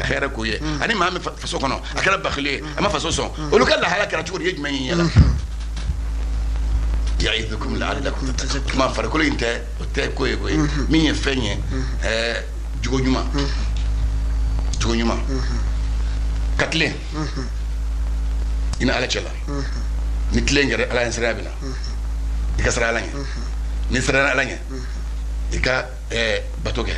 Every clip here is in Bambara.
ka hɛrɛ k'u ye, ani maa min faso kɔnɔ a kɛra bakili ye, a ma faso sɔn, olu ka lahala kɛra cogo di, i ye jumɛn ye i ɲɛ la? Ya'idukum la'allakum tattaqun. Kuma farikolo in tɛ, o tɛ ko ye koyi. Min ye fɛn ye, jogo ɲuman, jogo ɲuman ka tilen i ni Ala cɛ la. Ni tilen kɛra, Ala ɲɛsiranya bɛ na, i ka siran Ala ɲɛ. N'i siranna Ala ɲɛ, i ka bato kɛ.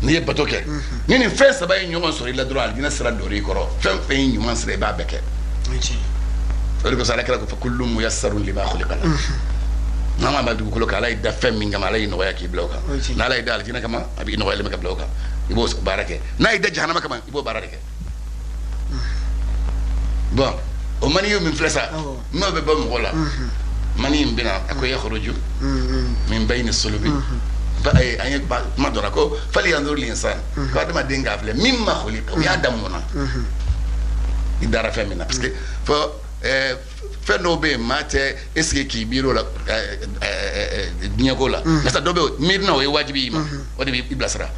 N'i ye bato kɛ, ni nin fɛn saba ye ɲɔgɔn sɔrɔ i la dɔrɔn, alijinɛ sira dɔr'i kɔrɔ. Fɛn fɛn ye ɲuman sira, i b'a bɛɛ kɛ. O de kosɔn Ala kira ko fa kullu muyassarun lima khuliqa lahu. N'an b'a dugukolo kan, Ala y'i da fɛn min kama, Ala y'i nɔgɔya k'i bila o kan. N'Ala y'i da alijinɛ kama, a b'i nɔgɔyalen bɛ ka bila o kan, i b'o baara kɛ. N'a y'i da jahanama kama, i b'o baara de kɛ. Bon, o maniyu min filɛ sa, n'o bɛ bɔ mɔgɔ la, mani in bɛna a ko yakhruju min bayni sulubi. An ye kuma dɔ la ko falyanzur l'insan, ko adamaden k'a filɛ, mimma khuliqa, u y'a da mun na, i dara fɛn min na. Parce que fɔ fɛn dɔw bɛ yen, maa tɛ est ce que k'i miiri o la diɲɛko la, parce que dɔw bɛ yen, miiri na o ye wajibi i ma, o de b'i bilasira.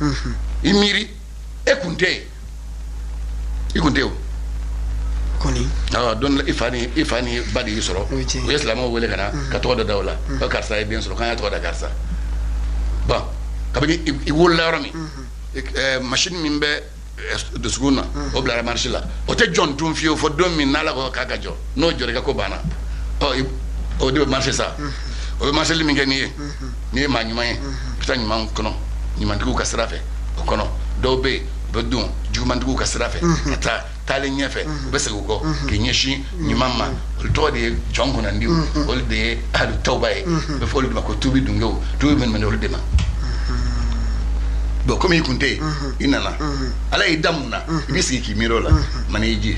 I miiri, e kun tɛ yen, i kun tɛ yen o kɔni. Awɔ, don i fa ni i fa ni ba de y'i sɔrɔ, u ye silamɛw wele ka na ka tɔgɔ dɔ da o la, ko karisa ye den sɔrɔ, k'an y'a tɔgɔ da karisa. Bon, kabini i wolola yɔrɔ min, machine min bɛ dusukun na, o bilara marche la, o tɛ jɔn tun fiyewu fo don min n'Ala ko k'a ka jɔ. N'o jɔra, i ka ko banna. Ɔ, o de bɛ marche sa, o bɛ marcheli min kɛ n'i ye, n'i ye maa ɲuman ye, i bɛ taa ɲuman kɔnɔ, ɲumantigiw ka sira fɛ o kɔnɔ. Dɔw bɛ yen, u bɛ don jugumantigiw ka sira fɛ ka taa, taalen ɲɛfɛ u bɛ segin u kɔ k'i ɲɛsin ɲuman ma. Olu tɔgɔ de ye jɔn kunnandiw, olu de ye ahlu tawba ye, u bɛ fɔ olu de ma ko tuubi dungew, tuubi minnu bɛ olu de ma. Bon, komi i kun tɛ yen, i nana, Ala y'i da mun na, i b'i sigi k'i miiri o la. Mani ji,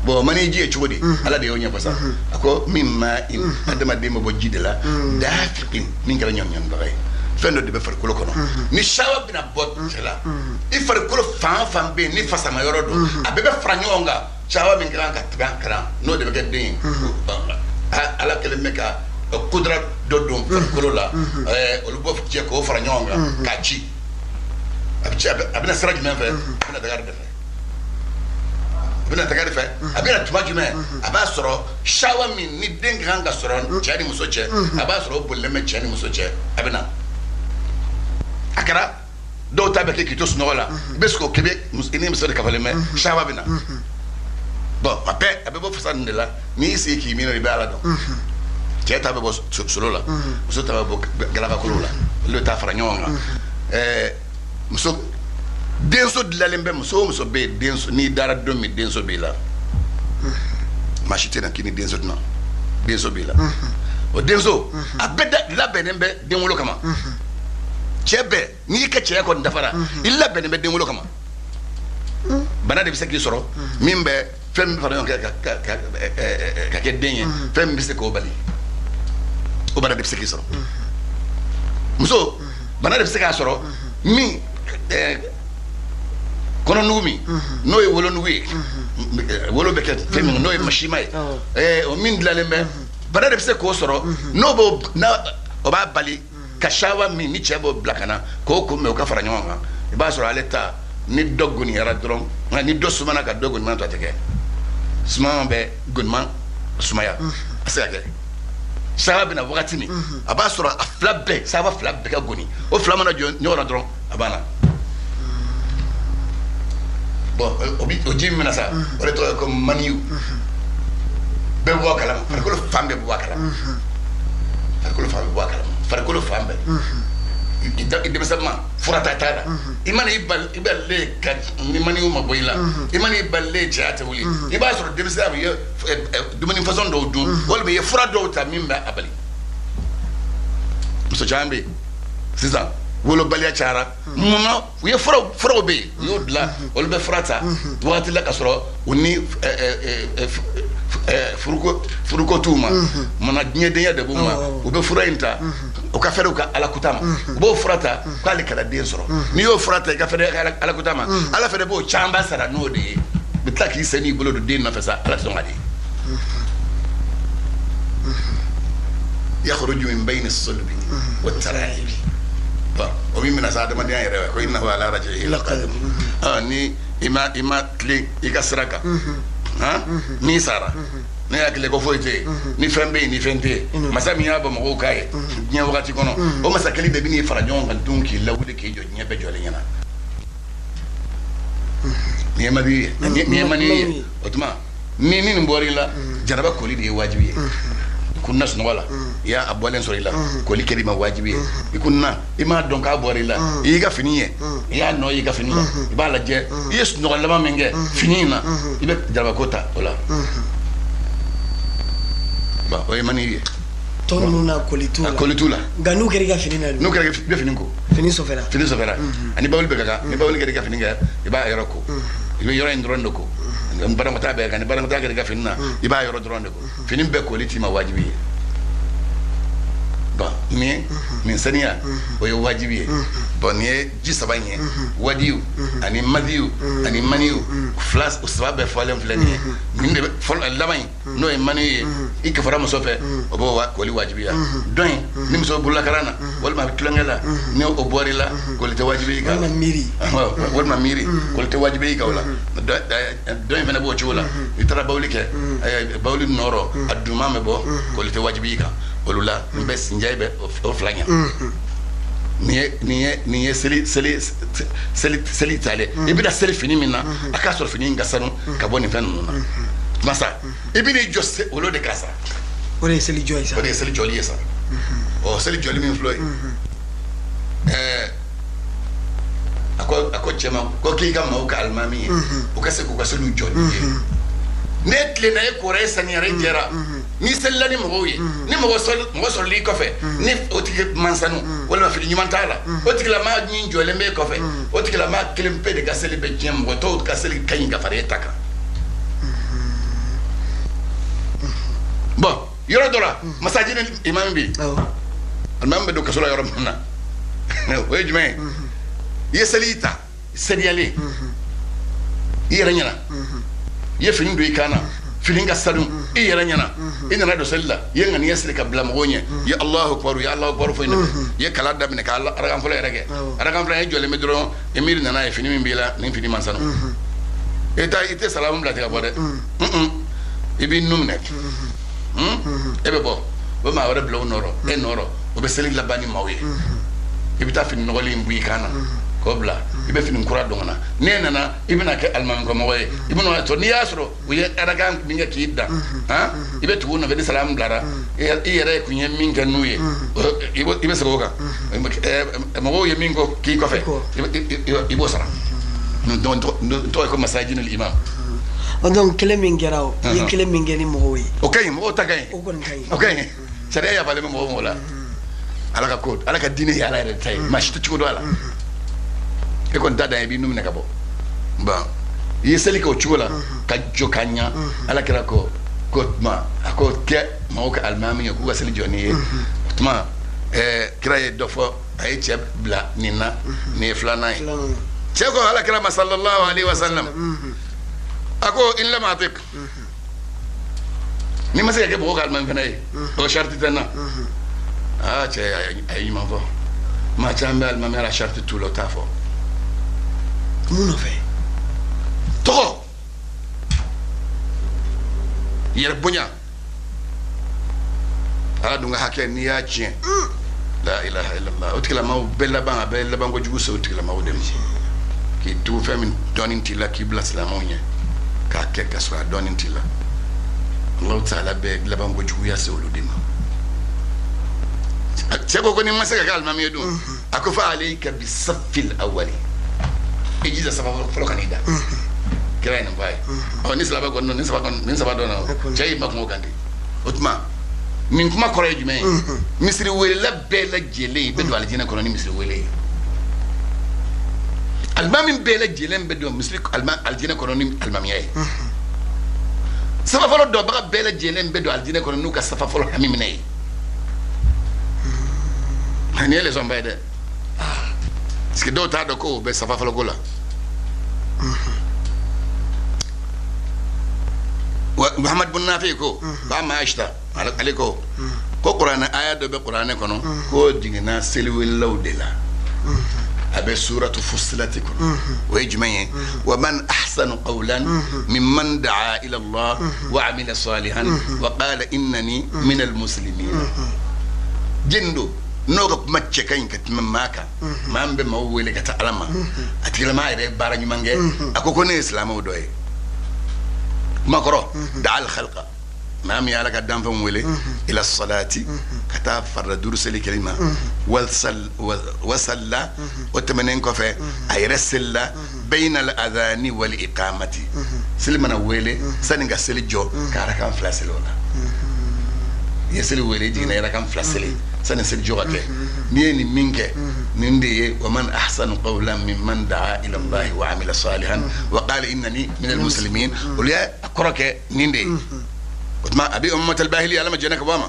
bon, mani ji ye cogo di? Ala de y'o ɲɛfɔ sa. A ko min ma adamaden bɛ bɔ ji de la, dafiqin, min kɛra ɲɔnɲɔnbaga ye. Fɛn dɔ de bɛ farikolo kɔnɔ, ni sawa bɛna bɔ cɛ la, i farikolo fan fan bɛ yen ni fasama yɔrɔ don, a bɛɛ bɛ fara ɲɔgɔn kan. Sawa min kan ka tigɛ ka na, n'o de bɛ kɛ den ye. Ala kɛlen bɛ ka kudura dɔ don farikolo la, olu b'o cɛ k'o fara ɲɔgɔn kan k'a ci. A bɛ ci, a bɛna sira jumɛn fɛ? A bɛna daga de fɛ, a bɛna daga de fɛ. A bɛna tuma jumɛn? A b'a sɔrɔ sawa min ni den ka kan ka sɔrɔ cɛ ni muso cɛ, a b'a sɔrɔ o bolilen bɛ cɛ ni muso cɛ. A bɛna a kɛra dɔw ta bɛ kɛ k'i to sunɔgɔ la, i bɛ sigi o kebe i ni muso de kafalen bɛ, sawa bɛ na. Bon, a bɛɛ a bɛ bɔ fasa nin de la. N'i y'i sigi k'i miiri, i bɛ Ala dɔn. Cɛ ta bɛ bɔ solo la, muso ta bɛ bɔ galakakolo la, olu bɛ taa fara ɲɔgɔn kan. Muso denso dilanlen bɛ, muso o muso bɛ yen, denso n'i dara don min, denso b'i la, maa si tɛ na k'i ni denso tɛna, denso b'i la. O denso a bɛɛ labɛnnen bɛ denwolo kama. Cɛ bɛɛ n'i ka cɛya kɔni dafara, i labɛnnen bɛ denwolo kama. Bana de bɛ se k'i sɔrɔ min bɛ fɛn min fara ɲɔgɔn kan ka kɛ den ye, fɛn min bɛ se k'o bali, o bana de bɛ se k'i sɔrɔ. Muso bana de bɛ se k'a sɔrɔ min kɔnɔnugu min n'o ye wolonugu ye, wolo bɛ kɛ fɛn min n'o ye masima ye, o min dilanlen bɛ, bana de bɛ se k'o sɔrɔ, n'o b'o o b'a bali ka sawa min ni cɛ b'o bila ka na k'o kunbɛn, o ka fara ɲɔgɔn kan. I b'a sɔrɔ ale ta ni dɔ goniyara dɔrɔn, nka ni dɔ sumana ka dɔ goniman to, a tɛ kɛ. Suman bɛ goniman sumaya, a se ka kɛ sawa bɛna wagati min, a b'a sɔrɔ a fila bɛɛ, sawa fila bɛɛ ka goni, o fila mana jɔ ɲɔgɔn na dɔrɔn, a banna. Bon, o ji min bɛna sa, o de tɔgɔ ye ko maniyu. Bɛɛ bɛ bɔ a kalama, farikolo fan bɛɛ bɛ bɔ a kalama, farikolo fan bɛɛ bɔ a kalama, farikolo fan bɛɛ. I denmisɛnnin fura ta t'a la, i mana i balilen ka ni maniyu ma bɔ i la, i mana i balilen cɛya tɛ wuli. I b'a sɔrɔ denmisɛnya bɛ ye dumuni fasɔn dɔw dun, walima i ye fura dɔw ta min bɛ a bali. Muso caman bɛ yen sisan, wolobaliya cayara. Munna? U ye furaw bɛ yen, u y'o dilan, olu bɛ fura ta wagati la ka sɔrɔ u ni furuko t'u ma. Munna? Diɲɛdenya de b'u ma. U bɛ fura in ta, u ka fɛrɛ u ka alakuta ma, u b'o fura ta k'ale kana den sɔrɔ. N'i y'o fura ta i ka fɛrɛ alakuta ma, Ala fɛnɛ b'o caman sara n'o de ye. U bɛ tila k'i sen n'i bolo don den nɔfɛ sa, Ala tɛ sɔn k'a di. Yakhruju min bayni sulbi wa taraibi. O min bɛna sa adamadenya yɛrɛ ko innahu ala raj'ihi laqadir. Ni I ma tilen i ka sira kan, han, n'i sara, ne hakili ko foyi tɛ yen, ni fɛn bɛ yen, ni fɛn tɛ yen, masa min y'a bɔ mɔgɔw k'a ye diɲɛ wagati kɔnɔ, o masa kelen de bɛ n'i fara ɲɔgɔn kan dun k'i lawuli k'i jɔ diɲɛ bɛɛ jɔlen ɲɛna. Nin ye madi ye, nin ye mani ye. O tuma ni nin bɔra i la, jaraba koli de ye wajibi ye. Kunna sunɔgɔ la, i y'a bɔlen sɔrɔ i la, koli kɛr'i ma wajibi ye. I kunna, i m'a dɔn k'a bɔra i la, i y'i ka fini ye, i y'a nɔ y'i ka fini la, i b'a lajɛ, i ye sunɔgɔ laban min kɛ fini in na, i bɛ jarabako ta o la. Bon, o ye mani ye. Tɔ ninnu na koli t'u la. Koli t'u la. Nka n'u kɛra i ka fini na dun? N'u kɛra, i bɛ fini ko. Fini sɔfɛla. Fini sɔfɛla. Ani bawuli bɛ ka kan, ni bawuli kɛra i ka fini kɛ, i b'a yɔrɔ ko. I bɛ yɔrɔ in dɔrɔn de ko. Ni banakɔtaa bɛ kan, ni banakɔtaa kɛra i ka fini na, i b'a yɔrɔ dɔrɔn de ko. Fini bɛɛ koli t'i ma wajibi ye. Bon, nin saniya, o ye wajibi ye. Bon, nin ye ji saba in ye, wadiyu ani madiyu ani maniyu, fila saba bɛɛ fɔlen filɛ nin ye. Nin de bɛ fɔlɔ laban in, n'o ye maniyu ye, i kafara muso fɛ, o b'o koli wajibiya. Dɔ in, ni muso bololakaran na walima a bɛ tulonkɛ la, ni o bɔra i la, koli tɛ wajibi i kan. Walima miiri. Walima miiri, koli tɛ wajibi i kan o la. Dɔ in fana b'o cogo la. I taara bawuli kɛ, bawuli nɔrɔ, a duman bɛ bɔ, koli tɛ wajibi i kan. Olu la, n bɛ sinjɛ bɛ o fila ɲɛ. Nin ye seli seli seli seli talen. I bɛna seli fini min na, a k'a sɔrɔ fini in ka sanu ka bɔ nin fɛn ninnu na. Masa, i bɛn'i jɔ olu de kan sa. O de ye seli jɔ ye sa. O de ye seli jɔli ye sa. Ɔ, seli jɔli min filɛ ye, a ko cɛ ma ko k'i ka maaw ka alimami ye, u ka se k'u ka seliw jɔ n'i ye. Ne tilenna, e kora, e saniyara, e jɛra, n'i selila ni mɔgɔw ye, ni mɔgɔ sɔrɔla i kɔfɛ, ni o tigi man sanu walima fini ɲuman t'a la, o tigilamaa min jɔlen b'e kɔfɛ, o tigilamaa kelen pe de ka seli bɛ tiɲɛ, mɔgɔ tɔw ka seli ka ɲi ka fara e ta kan. Bon, yɔrɔ dɔ la, masaji ni imam bɛ yen, alimami bɛ don kaso la yɔrɔ min na, o ye jumɛn ye? I ye seli ta seliyalen i yɛrɛ ɲɛna, i ye fini don i kan na, fini ka sanu i yɛrɛ ɲɛna, i nana don seli la, i ye ŋaniya siri ka bila mɔgɔw ɲɛ, i ye Alahu akibaru, i ye Alahu akibaru fɔ i nɛfɛ, i ye kala daminɛ ka arakan fɔlɔ yɛrɛ kɛ, arakan fɔlɔ i jɔlen bɛ dɔrɔn, i miiri nana ye fini min b'i la, nin fini man sanu, i tɛ salamu bila ten ka bɔ dɛ, i b'i nun minɛ, e bɛ bɔ, o bɛ maa wɛrɛ bila o nɔrɔ, e nɔrɔ, o bɛ seli laban ni maaw ye, i bɛ taa fini nɔgɔlen in bɔ i kan na k'o bila, i bɛ fini kura don ka na, n'e nana i bɛna kɛ alimami kɔmɔgɔ ye, i bɛna sɔrɔ n'i y'a sɔrɔ u ye arakan min kɛ k'i dan, han, i bɛ tugu u nɔfɛ ni salamu bilara, i yɛrɛ kun ye min kɛ n'u ye, i bɛ segin o kan, mɔgɔw ye min kɔ k'i kɔfɛ, i b'o sara. N tɔgɔ ye ko masajinul imam. Donc kelen min kɛra o, i ye kelen min kɛ ni mɔgɔw ye, o ka ɲi, mɔgɔw ta ka ɲi, o kɔni ka ɲi, o ka ɲi, sariya yafalen bɛ mɔgɔ mɔgɔ la. Ala ka ko, Ala ka diinɛ ye Ala yɛrɛ ta ye, maa si tɛ cogo dɔn a la. E kɔni ta dan ye i b'i nun minɛ ka bɔ. Bon, i ye seli kɛ o cogo la ka jɔ ka ɲa, Ala kɛra ko tuma a ko kɛ maaw ka alimami ye k'u ka seli jɔ n'i ye. O tuma kira ye dɔ fɔ, a ye cɛ bila nin na, nin ye filanan ye. Cɛ ko Ala kira ma sallallahu alaihi wa sallam, a ko in lam atik, ni ma se ka kɛ mɔgɔw ka alimami fana ye, o sariti tɛ n na. Aa, cɛ a ye ɲuman fɔ, maa caman bɛ alimami la sariti t'u la, o t'a fɔ. Mun nɔfɛ? Tɔgɔ, yɛrɛ bonya, Ala dun ka hakɛ n'i y'a tiɲɛ, la ilaha illallah, o tigilamaaw bɛɛ laban, a bɛɛ laban kojugu se o tigilamaaw de ma. K'i tugu fɛn min dɔɔnin t'i la, k'i bila silamɛw ɲɛ k'a kɛ ka sɔrɔ a dɔɔnin t'i la, Alahu taala bɛɛ laban kojuguya se olu de ma. Cɛ ko ni ma se ka kɛ alimami ye dun, a ko fa alayka bisafil awwali, i jija saba fɔlɔ ka n'i da. Kira ye nin fɔ a ye. Ɔ, ni saba kɔni, ni saba kɔni, ni saba dɔnna, cɛ y'i makun o kan ten. O tuma nin kuma kɔrɔ ye jumɛn ye? Misiri welela bɛɛ lajɛlen i bɛ don alijinɛ kɔnɔ ni misiri wele ye. Alimami bɛɛ lajɛlen bɛ don misiri alijinɛ kɔnɔ ni alimamiya ye. Safa fɔlɔ dɔnbaga bɛɛ lajɛlen bɛ don alijinɛ kɔnɔ n'u ka safa fɔlɔ hami minɛ ye. Nin ye leçon ba ye dɛ. Parce que dɔw t'a dɔn ko o bɛ safa fɔlɔ ko la. Muhammad bin Nafi ko ba ma Aisha ale ko ko kuranɛ aya dɔ bɛ kuranɛ kɔnɔ k'o jiginna seliwelelaw de la. A A bɛ suratu Fusilati kɔnɔ. O ye jumɛn ye? Wa man ahsanu qawlan mimman da'a ila Allah wa amila salihan wa qala innani minal muslimin. Jɛnni don n'o ka kuma cɛ ka ɲi ka tɛmɛ maa kan, maa min bɛ maaw wele ka taa Ala ma, a tigilamaa yɛrɛ ye baara ɲuman kɛ, a ko ko ne ye silamɛw dɔ ye. Kuma kɔrɔ, da'a al khalqa, maa min ye Ala ka danfɛnw wele, ila salati, ka taa farida duuru seli kɛli ma, wasalla, o tɛmɛnen kɔfɛ a yɛrɛ selila, bayna al adhani wal iqamati, seli mana wele sani ka seli jɔ ka arakan fila seli o la. I ye seli wele, i jiginna, i arakan fila seli sani seli jɔ ka kɛ. N'i ye nin min kɛ, nin de ye wa man ahsanu qawlan mimman da'a ila Allahi wa amila salihan wa qala innani minal muslimin. Olu y'a kɔrɔ kɛ nin de ye. O tuma a bɛ Umamatal Bahili, Ala ma jɛnɛ ka bɔ a ma,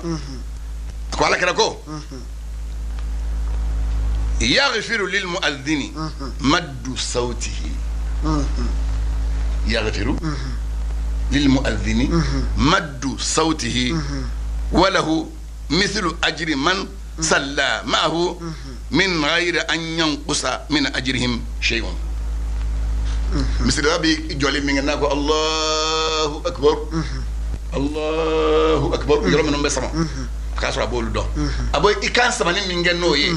a ko Ala kɛra ko yaghfiru lil mu'adhdhini maddu sawtihi, yaghfiru lil mu'adhdhini maddu sawtihi wa lahu mithlu ajri man salla ma'ahu min ghayri an yanqusa min ajrihim shay'un. Misiri bi jɔli min kɛ n'a ko Allahu akbar, Allahu akbar, yɔrɔ minnu bɛ sama a k'a sɔrɔ a b'olu dɔn, a b'o i kan samani min kɛ n'o ye,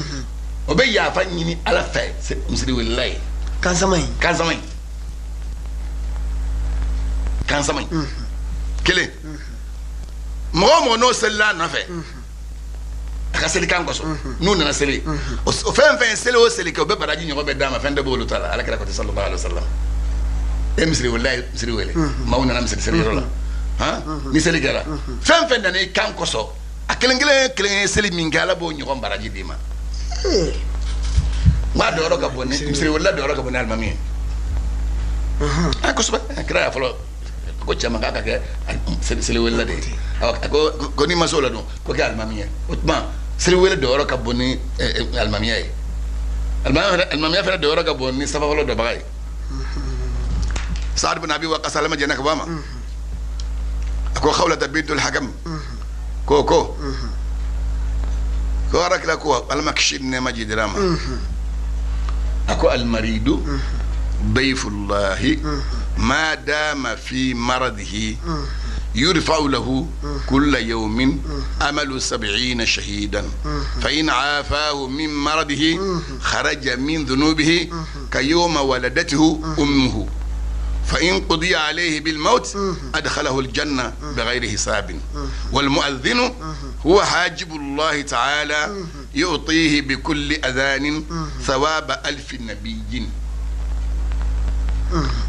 o bɛ yafa ɲini Ala fɛ misiri welela ye. Kan sama in, kan sama in, kan sama in kelen. Mɔgɔ o mɔgɔ n'o selila a nɔfɛ a ka seli kan kɔsɔn, n'u nana seli o fɛn fɛn seli o seli kɛ, o bɛ baraji ɲɔgɔn bɛɛ d'a ma, fɛn tɛ b'olu ta la. Ala kɛra ko sallallahu alaihi wasallam, e misiri welela ye misiri wele, maaw nana misiri seliyɔrɔ la, han, ni seli kɛra, fɛn fɛn nana i kan kɔsɔn, a kelen kelen kelen ye seli min kɛ, Ala b'o ɲɔgɔn baraji d'i ma. N k'a dɔyɔrɔ ka bon ni misiri welela dɔyɔrɔ ka bon ni alimami ye. A kosɛbɛ, kira y'a fɔlɔ ko cɛ ma k'a ka kɛ seli welela de ye. A ko ko n'i ma se o la dun, ko kɛ alimami ye. O tuma seli wele dɔyɔrɔ ka bon ni alimamiya ye, alimamiya fana dɔyɔrɔ ka bon ni safa fɔlɔ dɔbaga ye. Saad bin Abi Waqqas, Ala ma jɛnɛ ka bɔ a ma, a ko Khawlata bintul Hakam ko ko ko Ala kira ko, Ala ma kisi ni nɛɛma jidira ma, a ko almaridu dayfullahi ma dama fi maradihi yurfa'u lahu kulla yawmin amalu 70 shahidan fa in afahu min maradihi kharaja min dhunubihi ka yawma waladatuhu ummuhu fa in qudiya alayhi bil maut adkhalahu al janna bighayri hisabin wal mu'adhdhinu huwa hajibullahi ta'ala yu'tihi bi kulli adhanin thawaba alfi nabiyyin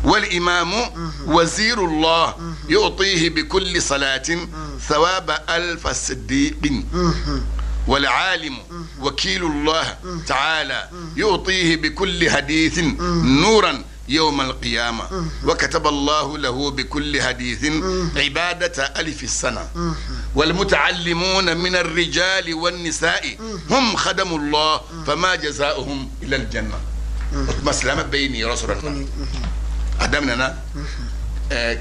wal imamu wazirullah yu'tihi bi kulli salatin thawaba alfa siddiqin wal alimu wakilullah ta'ala yu'tihi bi kulli hadithin nuran يوم القيامة وكتب الله له بكل حديث عبادة ألف السنة والمتعلمون من الرجال والنساء هم خدم الله فما جزاؤهم إلا الجنة. مسلمة بيني رسول الله أدمنا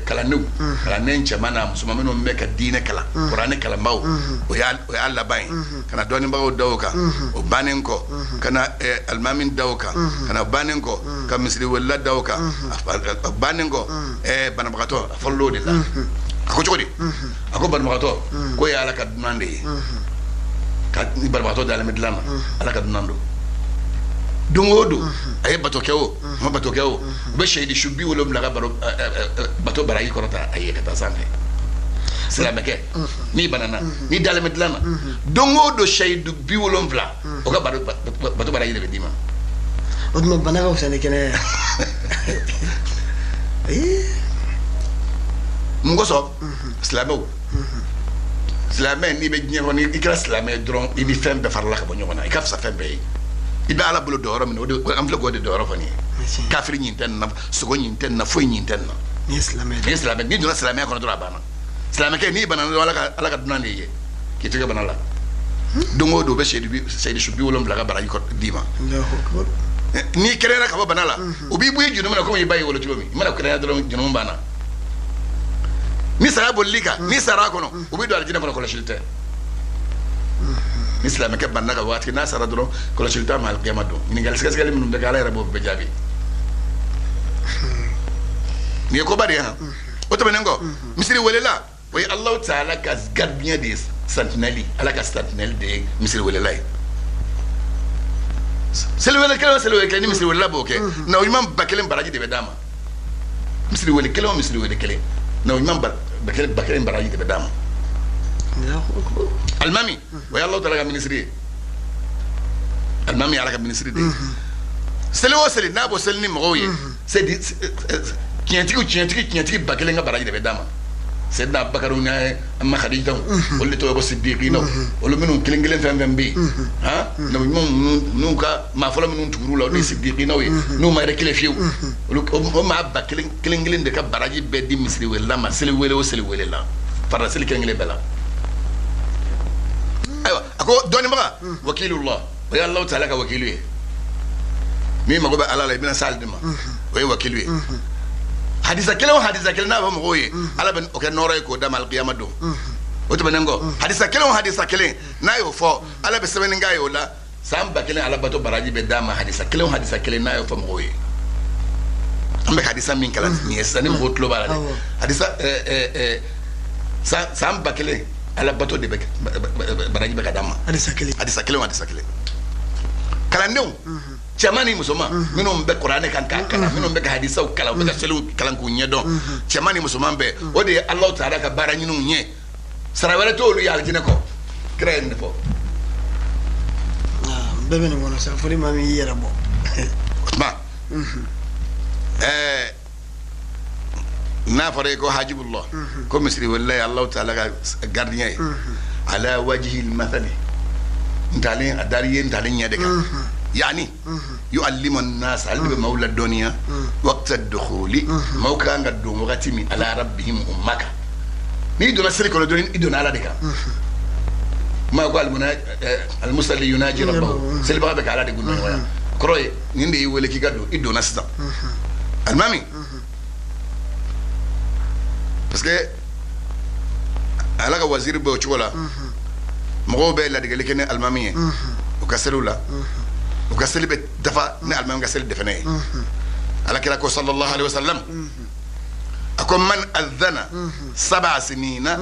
kalandenw, kalanden cɛman n'a musoman minnu bɛ ka diinɛ kalan, kuranɛ kalanbaaw, o y'a laban ye ka na dɔnnibagaw da o kan, o bannen kɔ ka na alimami da o kan, ka na bannen kɔ ka misiri welela da o kan, a bannen kɔ banabagatɔ, a fɔlɔ o de la. A ko cogo di? A ko banabagatɔ ko ye Ala ka dunan de ye, ka ni banabagatɔ dalen bɛ dilan na, Ala ka dunan don. Don o don a ye bato kɛ o a ma bato kɛ o, u bɛ sɛyidi su 70 ka bato baraji kɔrɔta a ye ka taa sanfɛ. Silamɛkɛ n'i banana, n'i dalen bɛ dilan na, don o don sɛyidu 70 o ka bato baraji de bɛ d'i ma. O tuma bana ka fisa ni kɛnɛya ye. Mun kosɔn silamɛw, silamɛ n'i bɛ diɲɛ kɔnɔ, i kɛra silamɛ dɔrɔn, i ni fɛn bɛɛ farala ka bɔ ɲɔgɔn na, i ka fisa fɛn bɛɛ ye. I bɛ Ala bolo dɔyɔrɔ min na, o de an filɛ k'o de dɔyɔrɔ fɔ nin ye. Kafiri ɲin tɛ nin na, sogo ɲin tɛ nin na, foyi ɲin tɛ nin na. N'i ye silamɛ ye, n'i silamɛ, n'i donna silamɛya kɔnɔ dɔrɔn a banna. Silamɛkɛ n'i banna dɔrɔn, Ala ka dunan de ye k'i to i ka bana la. Don o don u bɛ seyidu su 70 ka baraji d'i ma. N'i kɛnɛyara ka bɔ bana la, u b'i bɔ i jurumu na komi i ba y'i wolo cogo min. I mana kɛnɛya dɔrɔn jurumu banna. Ni saya bolil'i kan, n'i sara a kɔnɔ, u b'i don alijinɛ kɔnɔ, kɔlɔsili tɛ. Ni silamɛkɛ banna ka waati n'a sara dɔrɔn kɔlɔsili t'a ma alikiyama don. Ɲininkali sɛgɛsɛgɛli minnu bɛ kɛ Ala yɛrɛ b'o bɛɛ jaabi. Nin ye koba de ye han. O tɛmɛnen kɔ, misiri welela o ye Alahu taala ka gardien de ye, sentinelle, Ala ka sentinelle de ye misiri welela ye. Seli wele kelen o seli wele kelen ni misiri welela b'o kɛ, na ɲuman 1000 baraji de bɛ d'a ma. Misiri wele kelen o misiri wele kelen, na ɲuman 1000 baraji de bɛ d'a ma. Alimami o ye Alahu taala ka minisiri ye. Alimami ye Ala ka minisiri de ye. Seli o seli n'a b'o seli ni mɔgɔw ye, tiɲɛtigi 1000 ka baraji de bɛ d'a ma. Seydina Abubakar ni Amma Khadija, olu de tɔgɔ ko Siddiqina, olu minnu kelen kelen fɛn fɛn bɛ yen, han, nabi ɲuman minnu ka maa fɔlɔ minnu tugur'u la, olu ye Siddiqinaw ye, n'u ma yɛrɛ kelen fiyewu, olu o maa 1000 kelen kelen de ka baraji bɛɛ di misiri welela ma, seli wele o seli wele la, farida seli kelen kelen bɛɛ la. Ayiwa, a ko dɔnnibaga wakilullah, o ye Alahu taala ka wakilu ye. Min mago bɛ Ala la, i bɛna s'ale de ma, o ye wakilu ye. Hadisa kelen o hadisa kelen n'a fɔ mɔgɔw ye, Ala bɛ o kɛ nɔɔrɔ ye k'o d'a ma alikiyama don. O tɛmɛnen kɔ, hadisa kelen o hadisa kelen n'a y'o fɔ, Ala bɛ sɛbɛnni k'a ye o la, san 1000 Ala bato baraji bɛ d'a ma. Hadisa kelen o hadisa kelen n'a y'o fɔ mɔgɔw ye. An bɛ hadisa min kalan nin ye sisan, ni mɔgɔw tulo b'a la dɛ, hadisa san 1000 Ala bato de bɛ baraji bɛ ka d'a ma. Hadisa kelen, hadisa kelen o hadisa kelen. Kalandenw cɛman ni musoman minnu bɛ kuranɛ kan k'a kalan, minnu bɛ ka hadisaw kalan, u bɛ ka seliw kalan k'u ɲɛdɔn, cɛman ni musoman bɛɛ, o de ye Alahu taala ka baara ɲiniw ye. Sara wɛrɛ t'olu ye alijinɛ kɔ. Kira ye nin de fɔ. Bɛɛ bɛ nin kɔnɔ sa, fo ni maa min y'i yɛrɛ bɔ. O tuma n'a fɔra i ko hajibullah, ko misiri welela ye Alahu taala ka gardien ye, ala wajihil mathali, ntalen a dar'i ye ntalen ɲɛ de kan. Yani yu'allimu an-nas, ale de bɛ maaw ladɔnniya waqta dukhuli, maaw ka kan ka don wagati min, ala rabbihim ummaka. N'i donna seli kɔnɔ dɔrɔn, i donna Ala de kan. Maa ko almusalli yunaji rabbahu, selibaga bɛ ka Ala de gundo ɲɔgɔnya. Kɔrɔ ye nin de y'i wele k'i ka don, i donna sisan. Alimami, parce que Ala ka waziri bɛ o cogo la, mɔgɔw bɛ ladigɛli kɛ ni alimami ye u ka seliw la, u ka seli bɛ dafa ni alimami ka seli dɛfɛnɛ ye. Ala kira ko sallallahu alaihi wasallam, a ko man adhana sab'a sinina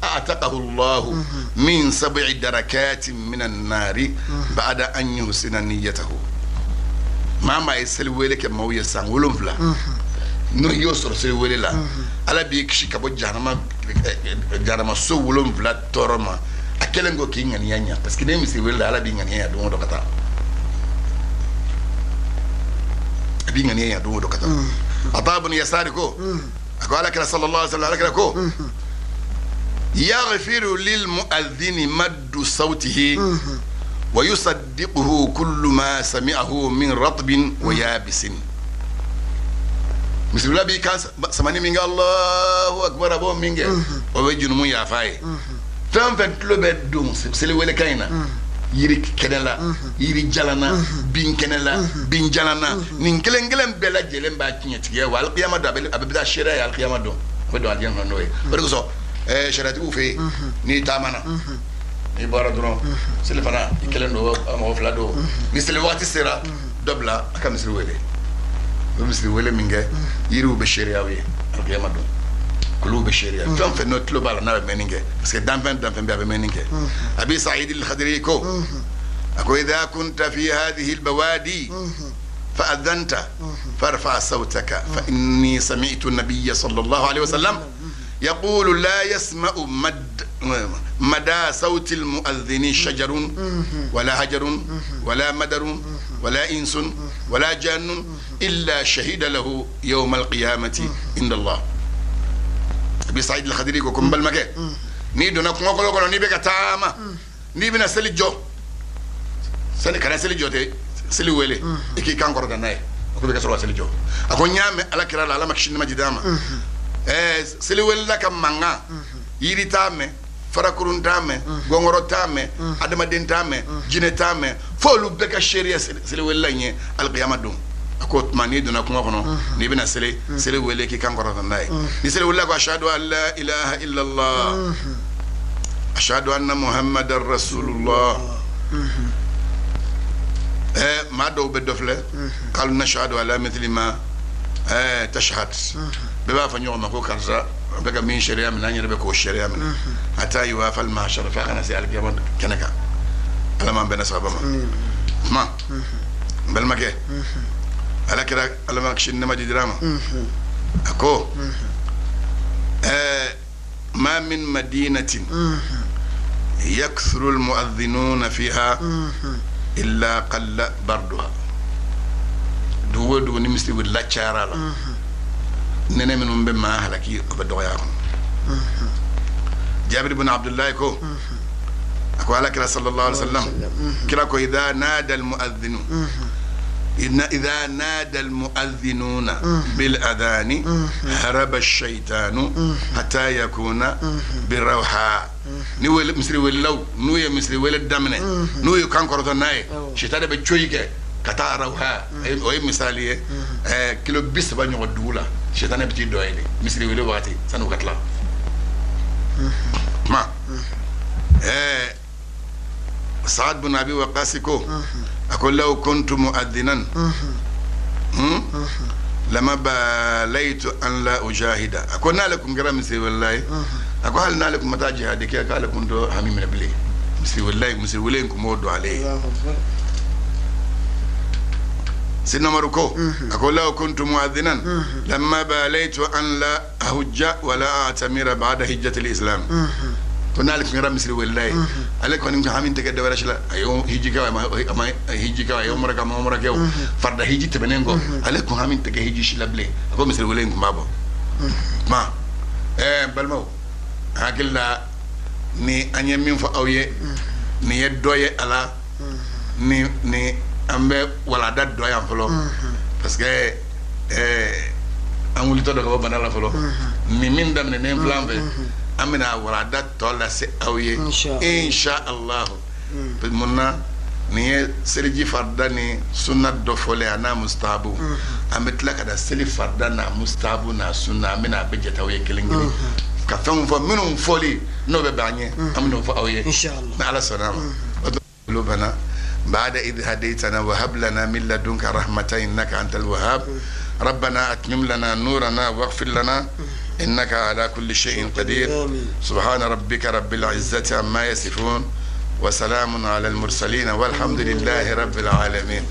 a'taqahu Allahu min sab'i darakatin minan nari ba'da an yuhsina niyyatahu. Maa maa ye seli wele kɛ maaw ye san 7, n'o y'o sɔrɔ seli wele la, Ala b'i kisi ka bɔ jahanama so 7 tɔɔrɔ ma, a kɛlen ko k'i ŋaniya ɲa. Parce que n'i ye misiri wele la, Ala b'i ŋaniya ɲa don o don ka taa. A b'i ŋaniya ɲa don o don ka taa. Ata ibn Yasari ko, a ko Ala kira sallallahu alaihi wasallam, Ala kira ko yaghfiru lil mu'adhdhini maddu sawtihi wa yusaddiquhu kullu ma sami'ahu min ratbin wa yabisin. Misirila b'i kan samani min kɛ, Allahu akbar, a b'o min kɛ, o bɛ junumu yafa ye. Fɛn fɛn tulo bɛ don seli welekan in na, yiri kɛnɛ la, yiri jalan na, bin kɛnɛ la, bin jalan na, nin kelen kelen bɛɛ lajɛlen b'a tiɲɛtigiya wa alikiyama don, a bɛ taa seereya ye alikiyama don, a bɛ don alijinɛ kɔnɔ n'o ye. O de kosɔn sariyatigiw fɛ yen, n'i taamana, n'i bɔra dɔrɔn, seli fana i kelen don, mɔgɔ fila don, ni seli waati sera, dɔ bila a ka misiri wele. U bɛ misiri wele min kɛ, yiriw bɛ seereya ye alikiyama don, kuluw bɛ seereya, fɛn fɛn n'o tulo b'a la n'a bɛ mɛnni kɛ, parce que danfɛn danfɛn bɛ a bɛ mɛnni kɛ. Abi Sa'id al-Khadri ko, a ko idha kunta fi hadhihi al-bawadi fa adhanta farfa sawtaka fa inni sami'tu an-nabiyya sallallahu alayhi wa sallam yaqulu la yasma'u mada sawti al-mu'adhdhini shajarun wala hajarun wala madarun wala insun wala jannun illa shahida lahu yawm al-qiyamati inda Allah. Abi Sa'id al-Khadri ko n balimakɛ, n'i donna kungo kɔnɔ, n'i bɛ ka taama, n'i bɛna seli jɔ, sani kana seli jɔ tɛ seli wele, i k'i kan kɔrɔta n'a ye, a ko bɛ ka sɔrɔ ka seli jɔ. A ko n y'a mɛn Ala kira la, Ala ma kisi ni ma jidi a ma, seli welela ka mankan, yiri t'a mɛn, farakurun t'a mɛn, gɔngɔrɔ t'a mɛn, adamaden t'a mɛn, jinɛ t'a mɛn, fo olu bɛɛ ka seereya seli welela in ye alikiyama don. A ko o tuma n'i donna kungo kɔnɔ, n'i bɛna seli, seli wele k'i kan kɔrɔta n'a ye. Ni seli welela ko ashhadu an la ilaha illallah, ashhadu anna muhammadan rasulullah, Maa dɔw bɛ dɔ filɛ qalu nashhadu ala mithli ma tashhad, bɛɛ b'a fɔ ɲɔgɔn ma ko karisa an bɛ ka min seereya minɛ, an yɛrɛ bɛ k'o seereya minɛ, hatta yuwafal mahshar, f'a kana se alikiyama kɛnɛ kan. Ala m'an bɛnna sababa ma. Kuma n balimakɛ, ala kira, ala ma kisi nɛma dira ma, a ko ma min madinatin yakthuru almu'adhdhinuna fiha illa qalla barduha. Dugu o dugu ni misiri wulila cayara la, nɛnɛ minnu bɛ maa halaki, o bɛ dɔgɔya kɔnɔ. Jabir ibn Abdullahi ko, a ko ala kira sallallahu alaihi wasallam, kira ko idha nada almu'adhdhinu, idha nada almu'adhdhinuna bil adhani haraba ash-shaytanu hatta yakuna birawha. Ni wele misiri welew n'u ye misiri wele daminɛ, n'u ye kan kɔrɔtɔ n'a ye, sitanɛ bɛ coyi kɛ ka taa rawha. O ye misali ye, kilo 30 ɲɔgɔn dugu la, sitanɛ bɛ t'i dɔ ye de misiri wele waati sanni u ka tila kuma. Saad bin Abi Waqas ko, a ko law kuntu mu'adhdhinan lama balaytu an la ujahida. A ko n'ale kun kɛra misiri welela ye, a ko hali n'ale kun ma taa jihadi kɛ, k'ale kun to hami minɛ bilen. Misiri welela, misiri wele in kun b'o dɔn ale ye. Sidna Umaru ko, a ko law kuntu mu'adhdhinan lamma balaytu an la ahujja wala a'tamira ba'da hijjati al-islam. Ko n'ale kun kɛra misiri welela ye, ale kɔni kun hami tɛ kɛ dɔwɛrɛ si la. A ye hiji kɛ, a ma hiji kɛ, a ye umra kɛ, a ma umra kɛ, o farida hiji tɛmɛnen kɔ, ale kun hami tɛ kɛ hiji si la bilen. A ko misiri wele in kun b'a bɔ kuma. N balimaw, an hakili la ni an ye min fɔ aw ye, nin ye dɔ ye a la, ni an bɛ walada dɔ yan fɔlɔ, parce que an wulitɔ dɔ ka bɔ bana la fɔlɔ. Nin min daminɛnen filɛ an fɛ, an bɛna walada tɔ lase aw ye insha Allah. Mun na nin ye seliji farida ni sunna dɔ fɔlen a n'a mustahabu, an bɛ tila ka na seli farida n'a mustahabu n'a sunna, an bɛna a bɛɛ jate aw ye kelen kelen, ka fɛnw fɔ minnu fɔli n'o bɛ bɛn an ye, an bɛn'o fɔ aw ye ni Ala sɔnna a ma. قلوبنا بعد إذ هديتنا وهب لنا من لدنك رحمة إنك أنت الوهاب. ربنا أتمم لنا نورنا واغفر لنا إنك على كل شيء قدير. سبحان ربك رب العزة عما يصفون وسلام على المرسلين والحمد لله رب العالمين.